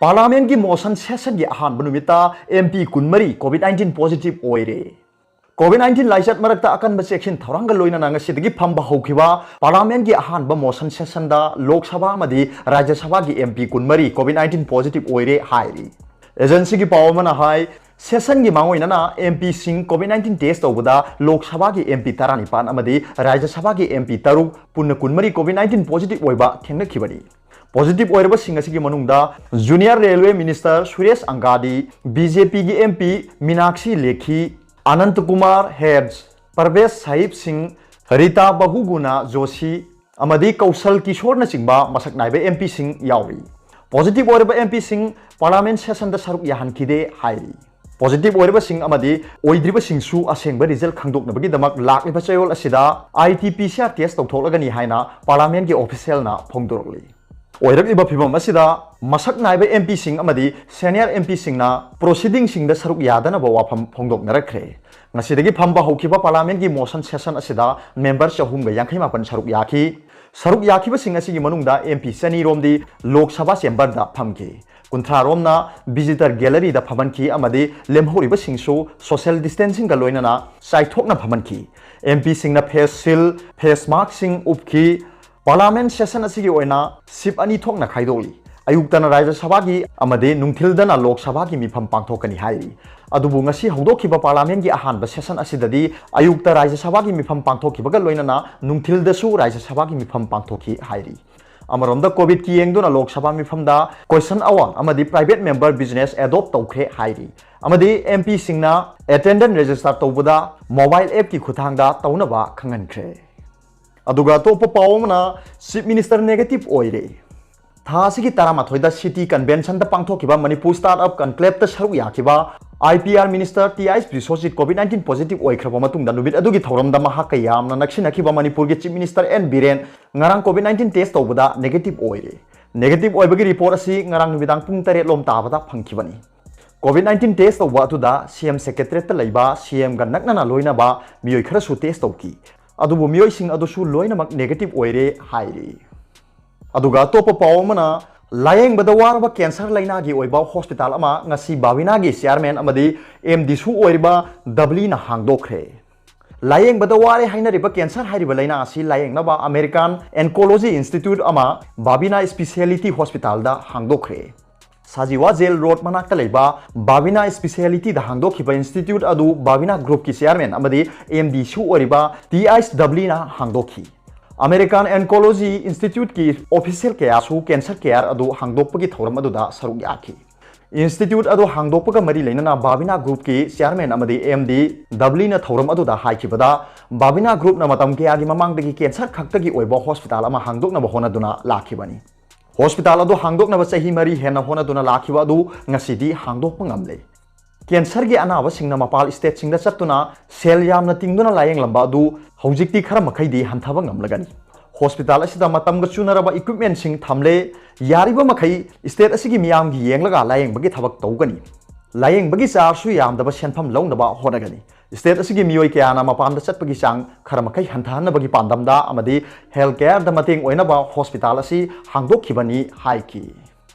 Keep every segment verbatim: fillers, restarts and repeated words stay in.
ꯄꯥꯔꯂꯥꯃꯦꯟꯒꯤ motion ꯁꯦꯁꯟꯒꯤ ꯑꯍꯥꯟꯕ ꯅꯨꯃꯤꯠꯇ M P ꯀꯨꯟꯃꯔꯤ ꯀꯣꯚꯤꯗ ꯅꯥꯏꯟꯇꯤꯟ ꯄꯣꯖꯤꯇꯤꯚ ꯑꯣꯏꯔꯦ꯫ ꯀꯣꯚꯤꯗ ꯅꯥꯏꯟꯇꯤꯟ ꯂꯥꯏꯆꯠ ꯃꯔꯛꯇ ꯑꯀꯟꯕ ꯆꯦꯛꯁꯤꯟ ꯊꯧꯔꯥꯡꯒ ꯂꯣꯏꯅꯅ ꯉꯁꯤꯗꯒꯤ ꯐꯝꯕ ꯍꯧꯈꯤꯕ ꯄꯥꯔꯂꯥꯃꯦꯟꯒꯤ ꯑꯍꯥꯟꯕ ꯃꯣꯁꯟ ꯁꯦꯁꯟꯗ ꯂꯣꯛ ꯁꯚꯥ ꯑꯃꯗꯤ ꯔꯥꯖ꯭ꯌ ꯁꯚꯥꯒꯤ ꯑꯦꯝ ꯄꯤ ꯀꯨꯟꯃꯔꯤ ꯀꯣꯚꯤꯗ ꯅꯥꯏꯟꯇꯤꯟ ꯄꯣꯖꯤꯇꯤꯚ ꯑꯣꯏꯔꯦ ꯍꯥꯏꯔꯤ꯫ ꯑꯦꯖꯦꯟꯁꯤꯒꯤ ꯄꯥꯎ ꯑꯃꯅ ꯍꯥꯏ, ꯁꯦꯁꯟꯒꯤ ꯃꯥꯡꯑꯣꯏꯅꯅ ꯑꯦꯝ ꯄꯤꯁꯤꯡ ꯀꯣꯚꯤꯗ ꯅꯥꯏꯟꯇꯤꯟ ꯇꯦꯁ ꯇꯧꯕꯗ ꯂꯣꯛ ꯁꯚꯥꯒꯤ ꯑꯦꯝ ꯄꯤ ꯇꯔꯥꯅꯤꯄꯥꯟ ꯑꯃꯗꯤ ꯔꯥꯖ꯭ꯌ ꯁꯚꯥꯒꯤ ꯑꯦꯝ ꯄꯤ ꯇꯔꯨꯛ ꯄꯨꯟꯅ ꯀꯨꯟꯃꯔꯤ ꯀꯣꯚꯤꯗ ꯅꯥꯏꯟꯇꯤꯟ ꯄꯣꯖꯤꯇꯤꯚ ꯑꯣꯏꯕ ꯊꯦꯡꯅꯈꯤꯕꯅꯤ꯫ ꯄꯣꯖꯤꯇꯤꯚ ꯑꯣꯏꯔꯕꯁꯤꯡ ꯑꯁꯤꯒꯤ ꯃꯅꯨꯡꯗ junior railway minister Suresh Angadi, B J ꯄꯤꯒꯤ ꯑꯦꯝ ꯄꯤ ꯃꯤꯅꯥꯛꯁꯤ ꯂꯦꯈꯤ, ꯑꯅꯟꯇ ꯀꯨꯃꯥꯔ ꯍꯦꯕꯖ, ꯄꯔꯕꯦꯁ ꯁꯍꯤꯕ ꯁꯤꯡ, ꯔꯤꯇꯥ ꯕꯍꯨꯒꯨꯅꯥ ꯖꯣꯁꯤ ꯑꯃꯗꯤ ꯀꯧꯁꯜ ꯀꯤꯁꯣꯔꯅꯆꯤꯡꯕ ꯃꯁꯛ ꯅꯥꯏꯕ ꯑꯦꯝ ꯄꯤꯁꯤꯡ ꯌꯥꯎꯔꯤ꯫ ꯄꯣꯖꯤꯇꯤꯚ ꯑꯣꯏꯔꯕ ꯑꯦꯝ ꯄꯤꯁꯤꯡ ꯄꯥꯔꯂꯥꯃꯦꯟ ꯁꯦꯁꯟꯗ ꯁꯔꯨꯛ ꯌꯥꯍꯟꯈꯤꯗꯦ ꯍꯥꯏꯔꯤ꯫ ꯄꯣꯖꯤꯇꯤꯚ ꯑꯣꯏꯔꯕꯁꯤꯡ ꯑꯃꯗꯤ ꯑꯣꯏꯗ꯭ꯔꯤꯕꯁꯤꯡꯁꯨ ꯑꯁꯦꯡꯕ ꯔꯤꯖꯜ ꯈꯪꯗꯣꯛꯅꯕꯒꯤꯗꯃꯛ ꯂꯥꯛꯂꯤꯕ ꯆꯌꯣꯜ ꯑꯁꯤꯗ R T P C R test ꯇꯧꯊꯣꯛꯂꯒꯅꯤ ꯍꯥꯏꯅ ꯄꯥꯔꯂꯥꯃꯦꯟꯒꯤ ꯑꯣꯐꯤꯁꯤꯌꯦꯜꯅ ꯐꯣꯡꯗꯣꯔꯛꯂꯤ꯫ ꯑꯣꯏꯔꯛꯂꯤꯕ ꯐꯤꯚꯝ ꯑꯁꯤꯗ ꯃꯁꯛ ꯅꯥꯏꯕ ꯑꯦꯝ ꯄꯤꯁꯤꯡ ꯑꯃꯗꯤ ꯁꯦꯅꯤꯌꯔ ꯑꯦꯝ ꯄꯤꯁꯤꯡꯅ ꯄ꯭ꯔꯣꯁꯤꯗꯤꯡꯁꯤꯡꯗ ꯁꯔꯨꯛ ꯌꯥꯗꯅꯕ ꯋꯥꯐꯝ ꯐꯣꯡꯗꯣꯛꯅꯔꯛꯈ꯭ꯔꯦ꯫ ꯉꯁꯤꯗꯒꯤ ꯐꯝꯕ ꯍꯧꯈꯤꯕ ꯄꯥꯔꯂꯥꯃꯦꯟꯒꯤ ꯃꯣꯁꯟ ꯁꯦꯁꯟ ꯑꯁꯤꯗ ꯃꯦꯝꯕꯔ ꯆꯍꯨꯝꯒ ꯌꯥꯡꯈꯩ ꯃꯥꯄꯟ ꯁꯔꯨꯛ ꯌꯥꯈꯤ꯫ ꯁꯔꯨꯛ ꯌꯥꯈꯤꯕꯁꯤꯡ ꯑꯁꯤꯒꯤ ꯃꯅꯨꯡꯗ ꯑꯦꯝ ꯄꯤ ꯆꯅꯤ ꯔꯣꯝꯗꯤ ꯂꯣꯛ ꯁꯚꯥ ꯆꯦꯝꯕꯔꯗ ꯐꯝꯈꯤ, ꯀꯨꯟꯊ꯭ꯔꯥ ꯔꯣꯝꯅ ꯚꯤꯖꯤꯇꯔ ꯒꯦꯂꯔꯤꯗ ꯐꯝꯍꯟꯈꯤ ꯑꯃꯗꯤ ꯂꯦꯝꯍꯧꯔꯤꯕꯁꯤꯡꯁꯨ ꯁꯣꯁꯤꯌꯦꯜ ꯗꯤꯁꯇꯦꯟꯁꯤꯡꯒ ꯂꯣꯏꯅꯅ ꯆꯥꯏꯊꯣꯛꯅ ꯐꯝꯍꯟꯈꯤ꯫ ꯑꯦꯝ ꯄꯤꯁꯤꯡꯅ ꯐꯦꯁ ꯁꯤꯜ, ꯐꯦꯁ ꯃꯥꯛꯁꯤꯡ ꯎꯞꯈꯤ꯫ ꯄꯥꯔꯂꯥꯃꯦꯟ ꯁꯦꯁꯟ ꯑꯁꯤꯒꯤ ꯑꯣꯏꯅ ꯁꯤꯞ ꯑꯅꯤ ꯊꯣꯛꯅ ꯈꯥꯏꯗꯣꯛꯂꯤ꯫ ꯑꯌꯨꯛꯇꯅ ꯔꯥꯖ꯭ꯌ ꯁꯚꯥꯒꯤ ꯑꯃꯗꯤ ꯅꯨꯡꯊꯤꯜꯗꯅ ꯂꯣꯛ ꯁꯚꯥꯒꯤ ꯃꯤꯐꯝ ꯄꯥꯡꯊꯣꯛꯀꯅꯤ ꯍꯥꯏꯔꯤ꯫ ꯑꯗꯨꯕꯨ ꯉꯁꯤ ꯍꯧꯗꯣꯛꯈꯤꯕ ꯄꯥꯔꯂꯥꯃꯦꯟꯒꯤ ꯑꯍꯥꯟꯕ ꯁꯦꯁꯟ ꯑꯁꯤꯗꯗꯤ ꯑꯌꯨꯛꯇ ꯔꯥꯖ꯭ꯌ ꯁꯚꯥꯒꯤ ꯃꯤꯐꯝ ꯄꯥꯡꯊꯣꯛꯈꯤꯕꯒ ꯂꯣꯏꯅꯅ ꯅꯨꯡꯊꯤꯜꯗꯁꯨ ꯔꯥꯖ꯭ꯌ ꯁꯚꯥꯒꯤ ꯃꯤꯐꯝ ꯄꯥꯡꯊꯣꯛꯈꯤ ꯍꯥꯏꯔꯤ꯫ ꯑꯃꯔꯣꯝꯗ ꯀꯣꯚꯤꯗꯀꯤ ꯌꯦꯡꯗꯨꯅ ꯂꯣꯛ ꯁꯚꯥ ꯃꯤꯐꯝꯗ ꯀꯣꯏꯁꯟ ꯑꯋꯥꯔ ꯑꯃꯗꯤ ꯄ꯭ꯔꯥꯏꯚꯦꯠ ꯃꯦꯝꯕꯔ ꯕꯤꯖꯤꯅꯦꯁ ꯑꯦꯗꯣꯞ ꯇꯧꯈ꯭ꯔꯦ ꯍꯥꯏꯔꯤ꯫ ꯑꯃꯗꯤ ꯑꯦꯝ ꯄꯤꯁꯤꯡꯅ ꯑꯦꯇꯦꯟꯗꯦꯟꯁ ꯔꯦꯖꯤꯁꯇꯔ ꯇꯧꯕꯗ ꯃꯣꯕꯥꯏꯜ ꯑꯦꯞꯀꯤ ꯈꯨꯠꯊꯥꯡꯗ ꯇꯧꯅꯕ ꯈꯪꯍꯟꯈ꯭ꯔꯦ꯫ ꯑꯗꯨꯒ ꯑꯇꯣꯞꯄ ꯄꯥꯎ ꯑꯃꯅ, ꯆꯤꯐ ꯃꯤꯅꯤꯁꯇꯔ ꯅꯦꯒꯦꯇꯤꯚ ꯑꯣꯏꯔꯦ꯫ ꯊꯥ ꯑꯁꯤꯒꯤ ꯇꯔꯥꯃꯥꯊꯣꯏꯗ ꯁꯤꯇꯤ ꯀꯟꯚꯦꯟꯁꯟꯗ ꯄꯥꯡꯊꯣꯛꯈꯤꯕ ꯃꯅꯤꯄꯨꯔ ꯁ꯭ꯇꯥꯔꯠ ꯑꯞ ꯀꯟꯀ꯭ꯂꯦꯞꯇ ꯁꯔꯨꯛ ꯌꯥꯈꯤꯕ I P R minister T I Biswajit Covid nineteen positive ꯑꯣꯏꯈ꯭ꯔꯕ ꯃꯇꯨꯡꯗ ꯅꯨꯃꯤꯠ ꯑꯗꯨꯒꯤ ꯊꯧꯔꯝꯗ ꯃꯍꯥꯛꯀ ꯌꯥꯝꯅ ꯅꯛꯁꯤꯟꯅꯈꯤꯕ ꯃꯅꯤꯄꯨꯔꯒꯤ ꯆꯤꯐ ꯃꯤꯅꯤꯁꯇꯔ ꯑꯦꯟ ꯕꯤꯔꯦꯟ ꯉꯔꯥꯡ ꯀꯣꯚꯤꯗ ꯅꯥꯏꯟꯇꯤꯟ ꯇꯦꯁ ꯇꯧꯕꯗ ꯅꯦꯒꯦꯇꯤꯚ ꯑꯣꯏꯔꯦ꯫ ꯅꯦꯒꯦꯇꯤꯚ ꯑꯣꯏꯕꯒꯤ ꯔꯤꯄꯣꯔꯠ ꯑꯁꯤ ꯉꯔꯥꯡ ꯅꯨꯃꯤꯗꯥꯡ ꯄꯨꯡ ꯇꯔꯦꯠ ꯂꯣꯝ ꯇꯥꯕꯗ ꯐꯪꯈꯤꯕꯅꯤ꯫ ꯀꯣꯚꯤꯗ ꯅꯥꯏꯟꯇꯤꯟ ꯇꯦꯁ ꯇꯧꯕ ꯑꯗꯨꯗ ꯁꯤ ꯑꯦꯝ ꯁꯦꯀ꯭ꯔꯦꯇꯔꯤꯌꯦꯠꯇ ꯂꯩꯕ ꯁꯤ ꯑꯦꯝꯒ ꯅꯛꯅꯅ ꯂꯣꯏꯅꯕ ꯃꯤꯑꯣꯏ ꯈꯔꯁꯨ ꯇꯦꯁ ꯇꯧꯈꯤ꯫ ꯑꯗꯨꯕꯨ ꯃꯤꯑꯣꯏꯁꯤꯡ ꯑꯗꯨꯁꯨ ꯂꯣꯏꯅꯃꯛ ꯅꯦꯒꯦꯇꯤꯚ ꯑꯣꯏꯔꯦ ꯍꯥꯏꯔꯤ꯫ ꯑꯗꯨꯒ ꯑꯇꯣꯞꯄ ꯄꯥꯎ ꯑꯃꯅ, ꯂꯥꯌꯦꯡꯕꯗ ꯋꯥꯔꯕ ꯀꯦꯟꯁꯔ ꯂꯩꯅꯥꯒꯤ ꯑꯣꯏꯕ ꯍꯣꯁꯄꯤꯇꯥꯜ ꯑꯃ ꯉꯁꯤ ꯕꯥꯕꯤꯅꯥꯒꯤ ꯆꯤꯌꯥꯔꯃꯦꯟ ꯑꯃꯗꯤ ꯑꯦꯝ ꯗꯤꯁꯨ ꯑꯣꯏꯔꯤꯕ ꯗꯕꯂꯤꯅ ꯍꯥꯡꯗꯣꯛꯈ꯭ꯔꯦ꯫ ꯂꯥꯌꯦꯡꯕꯗ ꯋꯥꯔꯦ ꯍꯥꯏꯅꯔꯤꯕ ꯀꯦꯟꯁꯔ ꯍꯥꯏꯔꯤꯕ ꯂꯩꯅꯥ ꯑꯁꯤ ꯂꯥꯌꯦꯡꯅꯕ ꯑꯃꯦꯔꯤꯀꯥꯟ ꯑꯦꯟꯀꯣꯂꯣꯖꯤ ꯏꯟꯁꯇꯤꯇ꯭ꯌꯨꯠ ꯑꯃ ꯕꯥꯕꯤꯅꯥ ꯁ꯭ꯄꯤꯁꯤꯌꯦꯂꯤꯇꯤ ꯍꯣꯁꯄꯤꯇꯥꯜꯗ ꯍꯥꯡꯗꯣꯛꯈ꯭ꯔꯦ꯫ ꯁꯥꯖꯤꯋꯥ ꯖꯦꯜ ꯔꯣꯗ ꯃꯅꯥꯛꯇ ꯂꯩꯕ ꯕꯥꯕꯤꯅꯥ ꯁ꯭ꯄꯤꯁꯤꯌꯦꯂꯤꯇꯤꯗ ꯍꯥꯡꯗꯣꯛꯈꯤꯕ ꯏꯟꯁꯇꯤꯇ꯭ꯌꯨꯠ ꯑꯗꯨ ꯕꯥꯕꯤꯅꯥ ꯒ꯭ꯔꯨꯞꯀꯤ ꯆꯤꯌꯥꯔꯃꯦꯟ ꯑꯃꯗꯤ ꯑꯦꯝ ꯗꯤꯁꯨ ꯑꯣꯏꯔꯤꯕ ꯇꯤ ꯑꯥꯏꯁ ꯗꯕꯂꯤꯅ ꯍꯥꯡꯗꯣꯛꯈꯤ꯫ ꯑꯃꯦꯔꯤꯀꯥꯟ ꯑꯦꯟꯀꯣꯂꯣꯖꯤ ꯏꯟꯁꯇꯤꯇ꯭ꯌꯨꯠꯀꯤ ꯑꯣꯐꯤꯁꯤꯌꯦꯜ ꯀꯌꯥꯁꯨ ꯀꯦꯟꯁꯔ ꯀꯦꯌꯔ ꯑꯗꯨ ꯍꯥꯡꯗꯣꯛꯄꯒꯤ ꯊꯧꯔꯝ ꯑꯗꯨꯗ ꯁꯔꯨꯛ ꯌꯥꯈꯤ꯫ ꯏꯟꯁꯇꯤꯇ꯭ꯌꯨꯠ ꯑꯗꯨ ꯍꯥꯡꯗꯣꯛꯄꯒ ꯃꯔꯤ ꯂꯩꯅꯅ ꯕꯥꯕꯤꯅꯥ ꯒ꯭ꯔꯨꯞꯀꯤ ꯆꯤꯌꯥꯔꯃꯦꯟ ꯑꯃꯗꯤ ꯑꯦꯝ ꯗꯤ ꯗꯕꯂꯤꯅ ꯊꯧꯔꯝ ꯑꯗꯨꯗ ꯍꯥꯏꯈꯤꯕꯗ, ꯕꯥꯕꯤꯅꯥ ꯒ꯭ꯔꯨꯞꯅ ꯃꯇꯝ ꯀꯌꯥꯒꯤ ꯃꯃꯥꯡꯗꯒꯤ ꯀꯦꯟꯁꯔ ꯈꯛꯇꯒꯤ ꯑꯣꯏꯕ ꯍꯣꯁꯄꯤꯇꯥꯜ ꯑꯃ ꯍꯥꯡꯗꯣꯛꯅꯕ ꯍꯣꯠꯅꯗꯨꯅ ꯂꯥꯛꯈꯤꯕꯅꯤ꯫ ꯍꯣꯁꯄꯤꯇꯥꯜ ꯑꯗꯨ ꯍꯥꯡꯗꯣꯛꯅꯕ ꯆꯍꯤ ꯃꯔꯤ ꯍꯦꯟꯅ ꯍꯣꯠꯅꯗꯨꯅ ꯂꯥꯛꯈꯤꯕ ꯑꯗꯨ ꯉꯁꯤꯗꯤ ꯍꯥꯡꯗꯣꯛꯄ ꯉꯝꯂꯦ꯫ ꯀꯦꯟꯁꯔꯒꯤ ꯑꯅꯥꯕꯁꯤꯡꯅ ꯃꯄꯥꯜ ꯁ꯭ꯇꯦꯠꯁꯤꯡꯗ ꯆꯠꯇꯨꯅ ꯁꯦꯜ ꯌꯥꯝꯅ ꯇꯤꯡꯗꯨꯅ ꯂꯥꯌꯦꯡꯂꯝꯕ ꯑꯗꯨ ꯍꯧꯖꯤꯛꯇꯤ ꯈꯔ ꯃꯈꯩꯗꯤ ꯍꯟꯊꯕ ꯉꯝꯂꯒꯅꯤ꯫ ꯍꯣꯁꯄꯤꯇꯥꯜ ꯑꯁꯤꯗ ꯃꯇꯝꯒ ꯆꯨꯅꯔꯕ ꯏꯀ꯭ꯋꯤꯞꯃꯦꯟꯁꯤꯡ ꯊꯝꯂꯦ꯫ ꯌꯥꯔꯤꯕ ꯃꯈꯩ ꯁ꯭ꯇꯦꯠ ꯑꯁꯤꯒꯤ ꯃꯤꯌꯥꯝꯒꯤ ꯌꯦꯡꯂꯒ ꯂꯥꯌꯦꯡꯕꯒꯤ ꯊꯕꯛ ꯇꯧꯒꯅꯤ꯫ ꯂꯥꯌꯦꯡꯕꯒꯤ ꯆꯥꯔꯖꯁꯨ ꯌꯥꯝꯗꯕ ꯁꯦꯟꯐꯝ ꯂꯧꯅꯕ ꯍꯣꯠꯅꯒꯅꯤ꯫ ꯁ꯭ꯇꯦꯠ ꯑꯁꯤꯒꯤ ꯃꯤꯑꯣꯏ ꯀꯌꯥꯅ ꯃꯄꯥꯟꯗ ꯆꯠꯄꯒꯤ ꯆꯥꯡ ꯈꯔ ꯃꯈꯩ ꯍꯟꯊꯍꯟꯅꯕꯒꯤ ꯄꯥꯟꯗꯝꯗ ꯑꯃꯗꯤ ꯍꯦꯜꯊ ꯀꯦꯌꯔꯗ ꯃꯇꯦꯡ ꯑꯣꯏꯅꯕ ꯍꯣꯁꯄꯤꯇꯥꯜ ꯑꯁꯤ ꯍꯥꯡꯗꯣꯛꯈꯤꯕꯅꯤ ꯍꯥꯏꯈꯤ꯫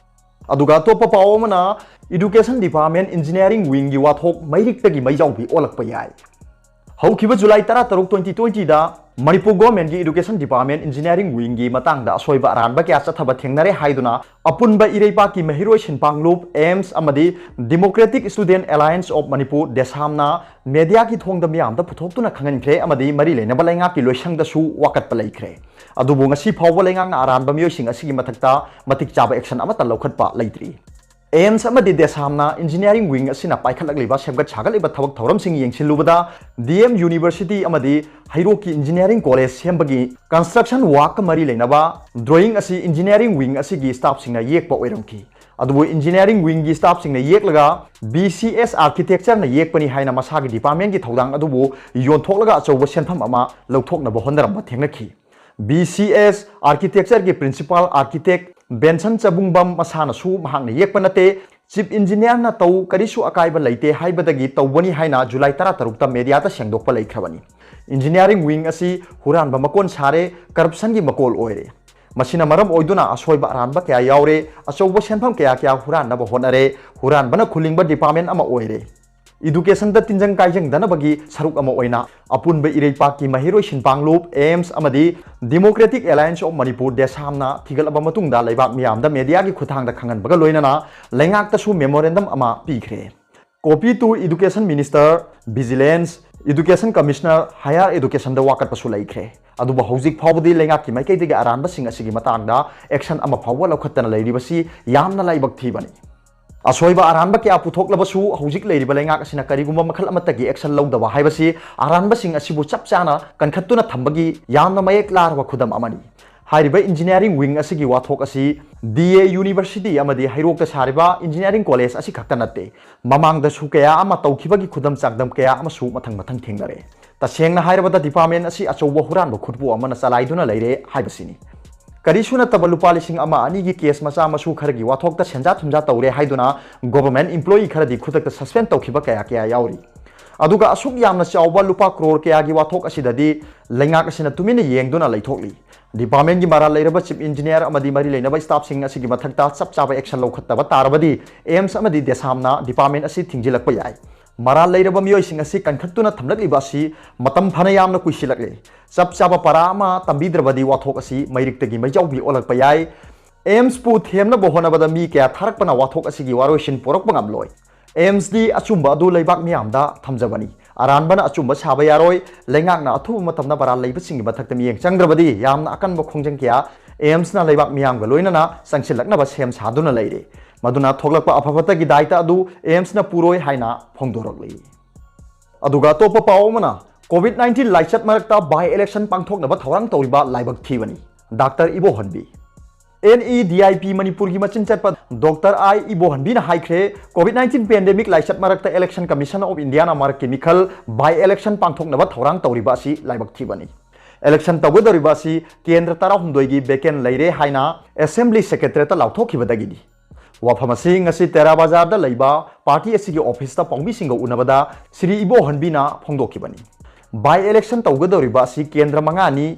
ꯑꯗꯨꯒ ꯑꯇꯣꯞꯄ ꯄꯥꯎ ꯑꯃꯅ, ꯏꯗꯨꯀꯦꯁꯟ ꯗꯤꯄꯥꯔꯠꯃꯦꯟ ꯏꯟꯖꯤꯅꯤꯌꯥꯔꯤꯡ ꯋꯤꯡꯒꯤ ꯋꯥꯊꯣꯛ ꯃꯩꯔꯤꯛꯇꯒꯤ ꯃꯩꯖꯥꯎꯕꯤ ꯑꯣꯜꯂꯛꯄ ꯌꯥꯏ꯫ ꯍꯧꯈꯤꯕ ꯖꯨꯂꯥꯏ ꯇꯔꯥꯇꯔꯨꯛ, ꯇ꯭ꯋꯦꯟꯇꯤ ꯇ꯭ꯋꯦꯟꯇꯤꯗ ꯃꯅꯤꯄꯨꯔ ꯒꯣꯔꯃꯦꯟꯒꯤ ꯏꯗꯨꯀꯦꯁꯟ ꯗꯤꯄꯥꯔꯠꯃꯦꯟ ꯏꯟꯖꯤꯅꯤꯌꯥꯔꯤꯡ ꯋꯤꯡꯒꯤ ꯃꯇꯥꯡꯗ ꯑꯁꯣꯏꯕ ꯑꯔꯥꯟꯕ ꯀꯌꯥ ꯆꯠꯊꯕ ꯊꯦꯡꯅꯔꯦ ꯍꯥꯏꯗꯨꯅ ꯑꯄꯨꯟꯕ ꯏꯔꯩꯄꯥꯛꯀꯤ ꯃꯍꯩꯔꯣꯏ ꯁꯤꯟꯄꯥꯡꯂꯨꯞ, ꯑꯦꯝꯁ ꯑꯃꯗꯤ ꯗꯤꯃꯣꯀ꯭ꯔꯦꯇꯤꯛ ꯁ꯭ꯇꯨꯗꯦꯟꯠ ꯑꯦꯂꯥꯌꯟꯁ ꯑꯣꯐ ꯃꯅꯤꯄꯨꯔ, ꯗꯦꯁꯥꯝꯅ, ꯃꯦꯗꯤꯌꯥꯒꯤ ꯊꯣꯡꯗ ꯃꯤꯌꯥꯝꯗ ꯄꯨꯊꯣꯛꯇꯨꯅ ꯈꯪꯍꯟꯈ꯭ꯔꯦ ꯑꯃꯗꯤ ꯃꯔꯤ ꯂꯩꯅꯕ ꯂꯩꯉꯥꯛꯀꯤ ꯂꯣꯏꯁꯪꯗꯁꯨ ꯋꯥꯀꯠꯄ ꯂꯩꯈ꯭ꯔꯦ꯫ ꯑꯗꯨꯕꯨ ꯉꯁꯤ ꯐꯥꯎꯕ ꯂꯩꯉꯥꯛꯅ ꯑꯔꯥꯟꯕ ꯃꯤꯑꯣꯏꯁꯤꯡ ꯑꯁꯤꯒꯤ ꯃꯊꯛꯇ ꯃꯇꯤꯛ ꯆꯥꯕ ꯑꯦꯛꯁꯟ ꯑꯃꯠꯇ ꯂꯧꯈꯠꯄ ꯂꯩꯇ꯭ꯔꯤ꯫ ꯑꯦꯝꯁ ꯑꯃꯗꯤ ꯗꯦꯁꯥꯝꯅ ꯏꯟꯖꯤꯅꯤꯌꯥꯔꯤꯡ ꯋꯤꯡ ꯑꯁꯤꯅ ꯄꯥꯏꯈꯠꯂꯛꯂꯤꯕ ꯁꯦꯝꯒꯠ ꯁꯥꯒꯠꯂꯤꯕ ꯊꯕꯛ ꯊꯧꯔꯝꯁꯤꯡ ꯌꯦꯡꯁꯤꯜꯂꯨꯕꯗ, ꯗꯤ ꯑꯦꯝ ꯌꯨꯅꯤꯚꯔꯁꯤꯇꯤ ꯑꯃꯗꯤ ꯍꯩꯔꯣꯛꯀꯤ ꯏꯟꯖꯤꯅꯤꯌꯥꯔꯤꯡ ꯀꯣꯂꯦꯖ ꯁꯦꯝꯕꯒꯤ ꯀꯟꯁꯇ꯭ꯔꯛꯁꯟ ꯋꯥꯔꯛꯀ ꯃꯔꯤ ꯂꯩꯅꯕ ꯗ꯭ꯔꯣꯌꯤꯡ ꯑꯁꯤ ꯏꯟꯖꯤꯅꯤꯌꯥꯔꯤꯡ ꯋꯤꯡ ꯑꯁꯤꯒꯤ ꯁ꯭ꯇꯥꯐꯁꯤꯡꯅ ꯌꯦꯛꯄ ꯑꯣꯏꯔꯝꯈꯤ꯫ ꯑꯗꯨꯕꯨ ꯏꯟꯖꯤꯅꯤꯌꯥꯔꯤꯡ ꯋꯤꯡꯒꯤ ꯁ꯭ꯇꯥꯐꯁꯤꯡꯅ ꯌꯦꯛꯂꯒ ꯕꯤ ꯁꯤ ꯑꯦꯁ ꯑꯥꯔꯀꯤꯇꯦꯛꯆꯔꯅ ꯌꯦꯛꯄꯅꯤ ꯍꯥꯏꯅ ꯃꯁꯥꯒꯤ ꯗꯤꯄꯥꯔꯠꯃꯦꯟꯒꯤ ꯊꯧꯗꯥꯡ ꯑꯗꯨꯕꯨ ꯌꯣꯟꯊꯣꯛꯂꯒ ꯑꯆꯧꯕ ꯁꯦꯟꯐꯝ ꯑꯃ ꯂꯧꯊꯣꯛꯅꯕ ꯍꯣꯠꯅꯔꯝꯕ ꯊꯦꯡꯅꯈꯤ꯫ B C S ꯑꯥꯔꯀꯤꯇꯦꯛꯆꯔꯒꯤ principal architect ꯕꯦꯟꯁꯟ ꯆꯕꯨꯡꯕꯝ ꯃꯁꯥꯅꯁꯨ ꯃꯍꯥꯛꯅ ꯌꯦꯛꯄ ꯅꯠꯇꯦ, ꯆꯤꯐ ꯏꯟꯖꯤꯅꯤꯌꯥꯔꯅ ꯇꯧ, ꯀꯔꯤꯁꯨ ꯑꯀꯥꯏꯕ ꯂꯩꯇꯦ ꯍꯥꯏꯕꯗꯒꯤ ꯇꯧꯕꯅꯤ ꯍꯥꯏꯅ ꯖꯨꯂꯥꯏ ꯇꯔꯥꯇꯔꯨꯛꯇ ꯃꯦꯗꯤꯌꯥꯗ ꯁꯦꯡꯗꯣꯛꯄ ꯂꯩꯈ꯭ꯔꯕꯅꯤ꯫ ꯏꯟꯖꯤꯅꯤꯌꯥꯔꯤꯡ ꯋꯤꯡ ꯑꯁꯤ ꯍꯨꯔꯥꯟꯕ ꯃꯀꯣꯟ ꯁꯥꯔꯦ, ꯀꯔꯞꯁꯟꯒꯤ ꯃꯀꯣꯜ ꯑꯣꯏꯔꯦ꯫ ꯃꯁꯤꯅ ꯃꯔꯝ ꯑꯣꯏꯗꯨꯅ ꯑꯁꯣꯏꯕ ꯑꯔꯥꯟꯕ ꯀꯌꯥ ꯌꯥꯎꯔꯦ, ꯑꯆꯧꯕ ꯁꯦꯟꯐꯝ ꯀꯌꯥ ꯀꯌꯥ ꯍꯨꯔꯥꯟꯅꯕ ꯍꯣꯠꯅꯔꯦ, ꯍꯨꯔꯥꯟꯕꯅ ꯈꯨꯂꯤꯡꯕ department ꯑꯃ ꯑꯣꯏꯔꯦ꯫ Educationꯗ ꯇꯤꯟꯖꯪ ꯀꯥꯏꯖꯪꯗꯅꯕꯒꯤ ꯁꯔꯨꯛ ꯑꯃ ꯑꯣꯏꯅ ꯑꯄꯨꯟꯕ ꯏꯔꯩꯄꯥꯛꯀꯤ ꯃꯍꯩꯔꯣꯏ ꯁꯤꯟꯄꯥꯡꯂꯨꯞ, AIMS ꯑꯃꯗꯤ Democratic Alliance of Manipur, DESAMꯅ ꯊꯤꯒꯠꯂꯕ ꯃꯇꯨꯡꯗ ꯂꯩꯕꯥꯛ ꯃꯤꯌꯥꯝꯗ mediaꯒꯤ ꯈꯨꯠꯊꯥꯡꯗ ꯈꯪꯍꯟꯕꯒ ꯂꯣꯏꯅꯅ ꯂꯩꯉꯥꯛꯇꯁꯨ memorandum ꯑꯃ ꯄꯤꯈ꯭ꯔꯦ꯫ Copy to Education Minister, Vigilance, Education Commissioner, Higher Educationꯗ ꯋꯥꯀꯠꯄꯁꯨ ꯂꯩꯈ꯭ꯔꯦ꯫ ꯑꯗꯨꯕꯨ ꯍꯧꯖꯤꯛ ꯐꯥꯎꯕꯗꯤ ꯂꯩꯉꯥꯛꯀꯤ ꯃꯥꯏꯀꯩꯗꯒꯤ ꯑꯔꯥꯟꯕꯁꯤꯡ ꯑꯁꯤꯒꯤ ꯃꯇꯥꯡꯗ action ꯑꯃ ꯐꯥꯎꯕ ꯂꯧꯈꯠꯇꯅ ꯂꯩꯔꯤꯕꯁꯤ ꯌꯥꯝꯅ ꯂꯥꯏꯕꯛ ꯊꯤꯕꯅꯤ꯫ ꯑꯁꯣꯏꯕ ꯑꯔꯥꯟꯕ ꯀꯌꯥ ꯄꯨꯊꯣꯛꯂꯕꯁꯨ ꯍꯧꯖꯤꯛ ꯂꯩꯔꯤꯕ ꯂꯩꯉꯥꯛ ꯑꯁꯤꯅ ꯀꯔꯤꯒꯨꯝꯕ ꯃꯈꯜ ꯑꯃꯠꯇꯒꯤ action ꯂꯧꯗꯕ ꯍꯥꯏꯕꯁꯤ ꯑꯔꯥꯟꯕꯁꯤꯡ ꯑꯁꯤꯕꯨ ꯆꯞ ꯆꯥꯅ ꯀꯟꯈꯠꯇꯨꯅ ꯊꯝꯕꯒꯤ ꯌꯥꯝꯅ ꯃꯌꯦꯛ ꯂꯥꯔꯕ ꯈꯨꯗꯝ ꯑꯃꯅꯤ꯫ ꯍꯥꯏꯔꯤꯕ engineering wing ꯑꯁꯤꯒꯤ ꯋꯥꯊꯣꯛ ꯑꯁꯤ DA University ꯑꯃꯗꯤ ꯍꯩꯔꯣꯛꯇ ꯁꯥꯔꯤꯕ engineering college ꯑꯁꯤ ꯈꯛꯇ ꯅꯠꯇꯦ꯫ ꯃꯃꯥꯡꯗꯁꯨ ꯀꯌꯥ ꯑꯃ ꯇꯧꯈꯤꯕꯒꯤ ꯈꯨꯗꯝ ꯆꯥꯡꯗꯝ ꯀꯌꯥ ꯑꯃꯁꯨ ꯃꯊꯪ ꯃꯊꯪ ꯊꯦꯡꯅꯔꯦ꯫ ꯇꯁꯦꯡꯅ ꯍꯥꯏꯔꯕꯗ department ꯑꯁꯤ ꯑꯆꯧꯕ ꯍꯨꯔꯥꯟꯕ ꯈꯨꯠꯄꯨ ꯑꯃꯅ ꯆꯂꯥꯏꯗꯨꯅ ꯂꯩꯔꯦ ꯍꯥꯏꯕꯁꯤꯅꯤ꯫ ꯀꯔꯤꯁꯨ ꯅꯠꯇꯕ ꯂꯨꯄꯥ ꯂꯤꯁꯤꯡ ꯑꯃ ꯑꯅꯤꯒꯤ case ꯃꯆꯥ ꯃꯁꯨ ꯈꯔꯒꯤ ꯋꯥꯊꯣꯛꯇ ꯁꯦꯟꯖꯥ ꯊꯨꯝꯖꯥ ꯇꯧꯔꯦ ꯍꯥꯏꯗꯨꯅ government employee ꯈꯔꯗꯤ ꯈꯨꯗꯛꯇ suspend ꯇꯧꯈꯤꯕ ꯀꯌꯥ ꯀꯌꯥ ꯌꯥꯎꯔꯤ꯫ ꯑꯗꯨꯒ ꯑꯁꯨꯛ ꯌꯥꯝꯅ ꯆꯥꯎꯕ ꯂꯨꯄꯥ crore ꯀꯌꯥꯒꯤ ꯋꯥꯊꯣꯛ ꯑꯁꯤꯗꯗꯤ ꯂꯩꯉꯥꯛ ꯑꯁꯤꯅ ꯇꯨꯃꯤꯟꯅ ꯌꯦꯡꯗꯨꯅ ꯂꯩꯊꯣꯛꯂꯤ꯫ Departmentꯒꯤ ꯃꯔꯥꯜ ꯂꯩꯔꯕ chief engineer ꯑꯃꯗꯤ ꯃꯔꯤ ꯂꯩꯅꯕ staffꯁꯤꯡ ꯑꯁꯤꯒꯤ ꯃꯊꯛꯇ ꯆꯞ ꯆꯥꯕ action ꯂꯧꯈꯠꯇꯕ ꯇꯥꯔꯕꯗꯤ AIMS ꯑꯃꯗꯤ DESAMꯅ department ꯑꯁꯤ ꯊꯤꯡꯖꯤꯜꯂꯛꯄ ꯌꯥꯏ꯫ ꯃꯔꯥꯜ ꯂꯩꯔꯕ ꯃꯤꯑꯣꯏꯁꯤꯡ ꯑꯁꯤ ꯀꯟꯈꯠꯇꯨꯅ ꯊꯝꯂꯛꯂꯤꯕ ꯑꯁꯤ ꯃꯇꯝ ꯐꯅ ꯌꯥꯝꯅ ꯀꯨꯏꯁꯤꯜꯂꯛꯂꯦ꯫ ꯆꯞ ꯆꯥꯕ ꯄꯔꯥ ꯑꯃ ꯇꯝꯕꯤꯗ꯭ꯔꯕꯗꯤ ꯋꯥꯊꯣꯛ ꯑꯁꯤ ꯃꯩꯔꯤꯛꯇꯒꯤ ꯃꯩꯖꯥꯎꯕꯤ ꯑꯣꯜꯂꯛꯄ ꯌꯥꯏ꯫ AIMSꯄꯨ ꯊꯦꯝꯅꯕ ꯍꯣꯠꯅꯕꯗ ꯃꯤ ꯀꯌꯥ ꯊꯥꯔꯛꯄꯅ ꯋꯥꯊꯣꯛ ꯑꯁꯤꯒꯤ ꯋꯥꯔꯣꯏꯁꯤꯟ ꯄꯨꯔꯛꯄ ꯉꯝꯂꯣꯏ꯫ AIMSꯗꯤ ꯑꯆꯨꯝꯕ ꯑꯗꯨ ꯂꯩꯕꯥꯛ ꯃꯤꯌꯥꯝꯗ ꯊꯝꯖꯕꯅꯤ꯫ ꯑꯔꯥꯟꯕꯅ ꯑꯆꯨꯝꯕ ꯁꯥꯕ ꯌꯥꯔꯣꯏ꯫ ꯂꯩꯉꯥꯛꯅ ꯑꯊꯨꯕ ꯃꯇꯝꯗ ꯃꯔꯥꯜ ꯂꯩꯕꯁꯤꯡꯒꯤ ꯃꯊꯛꯇ ꯃꯤꯠꯌꯦꯡ ꯆꯪꯗ꯭ꯔꯕꯗꯤ ꯌꯥꯝꯅ ꯑꯀꯟꯕ ꯈꯣꯡꯖꯪ ꯀꯌꯥ AIMSꯅ ꯂꯩꯕꯥꯛ ꯃꯤꯌꯥꯝꯒ ꯂꯣꯏꯅꯅ ꯆꯪꯁꯤꯜꯂꯛꯅꯕ ꯁꯦꯝ ꯁꯥꯗꯨꯅ ꯂꯩꯔꯤ꯫ ꯃꯗꯨꯅ ꯊꯣꯛꯂꯛꯄ ꯑꯐ ꯐꯠꯇꯒꯤ ꯗꯥꯏꯇ ꯑꯗꯨ AIMSꯅ ꯄꯨꯔꯣꯏ ꯍꯥꯏꯅ ꯐꯣꯡꯗꯣꯔꯛꯂꯤ꯫ ꯑꯗꯨꯒ ꯑꯇꯣꯞꯄ ꯄꯥꯎ ꯑꯃꯅ, COVID nineteen ꯂꯥꯏꯆꯠ ꯃꯔꯛꯇ by election ꯄꯥꯡꯊꯣꯛꯅꯕ ꯊꯧꯔꯥꯡ ꯇꯧꯔꯤꯕ ꯂꯥꯏꯕꯛ ꯊꯤꯕꯅꯤ꯫ ꯗꯥꯛꯇꯔ ꯏꯕꯣꯍꯟꯕꯤ꯫ NEDIP ꯃꯅꯤꯄꯨꯔꯒꯤ ꯃꯆꯤꯟ ꯆꯠꯄ ꯗꯣꯛꯇꯔ ꯑꯥꯏ ꯏꯕꯣꯍꯟꯕꯤꯅ ꯍꯥꯏꯈ꯭ꯔꯦ, COVID nineteen pandemic ꯂꯥꯏꯆꯠ ꯃꯔꯛꯇ Election Commission of Indiaꯅ ꯃꯔꯛꯀꯤ ꯃꯤꯈꯜ by election ꯄꯥꯡꯊꯣꯛꯅꯕ ꯊꯧꯔꯥꯡ ꯇꯧꯔꯤꯕ ꯑꯁꯤ ꯂꯥꯏꯕꯛ ꯊꯤꯕꯅꯤ꯫ Election ꯇꯧꯒꯗꯧꯔꯤꯕ ꯑꯁꯤ ꯀꯦꯟꯗ꯭ꯔ ꯇꯔꯥꯍꯨꯝꯗꯣꯏꯒꯤ vacant ꯂꯩꯔꯦ ꯍꯥꯏꯅ Assembly Secretariatꯇ ꯂꯥꯎꯊꯣꯛꯈꯤꯕꯗꯒꯤꯅꯤ꯫ ꯋꯥꯐꯝ ꯑꯁꯤ ꯉꯁꯤ ꯇꯦꯔꯥ ꯕꯖꯥꯔꯗ ꯂꯩꯕ party ꯑꯁꯤꯒꯤ officeꯇ ꯄꯥꯎꯃꯤꯁꯤꯡꯒ ꯎꯅꯕꯗ ꯁ꯭ꯔꯤ ꯏꯕꯣꯍꯟꯕꯤꯅ ꯐꯣꯡꯗꯣꯛꯈꯤꯕꯅꯤ꯫ By election ꯇꯧꯒꯗꯧꯔꯤꯕ ꯑꯁꯤ ꯀꯦꯟꯗ꯭ꯔ ꯃꯉꯥꯅꯤ,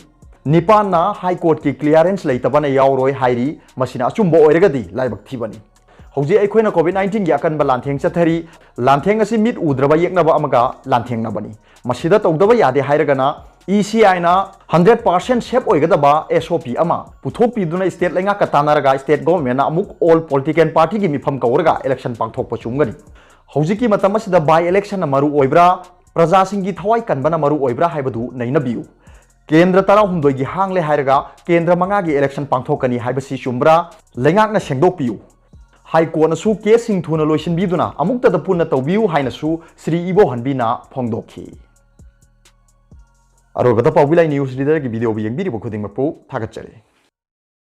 ꯅꯤꯄꯥꯟꯅ High Courtꯀꯤ clearance ꯂꯩꯇꯕꯅ ꯌꯥꯎꯔꯣꯏ ꯍꯥꯏꯔꯤ꯫ ꯃꯁꯤꯅ ꯑꯆꯨꯝꯕ ꯑꯣꯏꯔꯒꯗꯤ ꯂꯥꯏꯕꯛ ꯊꯤꯕꯅꯤ꯫ ꯍꯧꯖꯤꯛ ꯑꯩꯈꯣꯏꯅ COVID nineteenꯒꯤ ꯑꯀꯟꯕ ꯂꯥꯟꯊꯦꯡ ꯆꯠꯊꯔꯤ꯫ ꯂꯥꯟꯊꯦꯡ ꯑꯁꯤ ꯃꯤꯠ ꯎꯗ꯭ꯔꯕ ꯌꯦꯛꯅꯕ ꯑꯃꯒ ꯂꯥꯟꯊꯦꯡꯅꯕꯅꯤ꯫ ꯃꯁꯤꯗ ꯇꯧꯗꯕ ꯌꯥꯗꯦ ꯍꯥꯏꯔꯒꯅ ECIꯅ hundred percent safe ꯑꯣꯏꯒꯗꯕ SOP ꯑꯃ ꯄꯨꯊꯣꯛꯄꯤꯗꯨꯅ state ꯂꯩꯉꯥꯛꯀ ꯇꯥꯟꯅꯔꯒ state governmentꯅ ꯑꯃꯨꯛ all political partyꯒꯤ ꯃꯤꯐꯝ ꯀꯧꯔꯒ election ꯄꯥꯡꯊꯣꯛꯄ ꯆꯨꯝꯒꯅꯤ꯫ ꯍꯧꯖꯤꯛꯀꯤ ꯃꯇꯝ ꯑꯁꯤꯗ by electionꯅ ꯃꯔꯨ ꯑꯣꯏꯕ꯭ꯔꯥ, ꯄ꯭ꯔꯖꯥꯁꯤꯡꯒꯤ ꯊꯋꯥꯏ ꯀꯟꯕꯅ ꯃꯔꯨ ꯑꯣꯏꯕ꯭ꯔꯥ ꯍꯥꯏꯕꯗꯨ ꯅꯩꯅꯕꯤꯌꯨ꯫ ꯀꯦꯟꯗ꯭ꯔ ꯇꯔꯥꯍꯨꯝꯗꯣꯏꯒꯤ ꯍꯥꯡꯂꯦ ꯍꯥꯏꯔꯒ ꯀꯦꯟꯗ꯭ꯔ ꯃꯉꯥꯒꯤ election ꯄꯥꯡꯊꯣꯛꯀꯅꯤ ꯍꯥꯏꯕꯁꯤ ꯆꯨꯝꯕ꯭ꯔꯥ? ꯂꯩꯉꯥꯛꯅ ꯁꯦꯡꯗꯣꯛꯄꯤꯌꯨ꯫ High Courtꯅꯁꯨ caseꯁꯤꯡ ꯊꯨꯅ ꯂꯣꯏꯁꯤꯟꯕꯤꯗꯨꯅ ꯑꯃꯨꯛꯇꯗ ꯄꯨꯟꯅ ꯇꯧꯕꯤꯌꯨ ꯍꯥꯏꯅꯁꯨ ꯁ꯭ꯔꯤ ꯏꯕꯣꯍꯟꯕꯤꯅ ꯐꯣꯡꯗꯣꯛꯈꯤ꯫ ꯑꯔꯣꯏꯕꯗ ꯄꯥꯎꯕꯤ ꯂꯥꯏ news readerꯒꯤ videoꯕꯨ ꯌꯦꯡꯕꯤꯔꯤꯕ ꯈꯨꯗꯤꯡꯃꯛꯄꯨ ꯊꯥꯒꯠꯆꯔꯤ꯫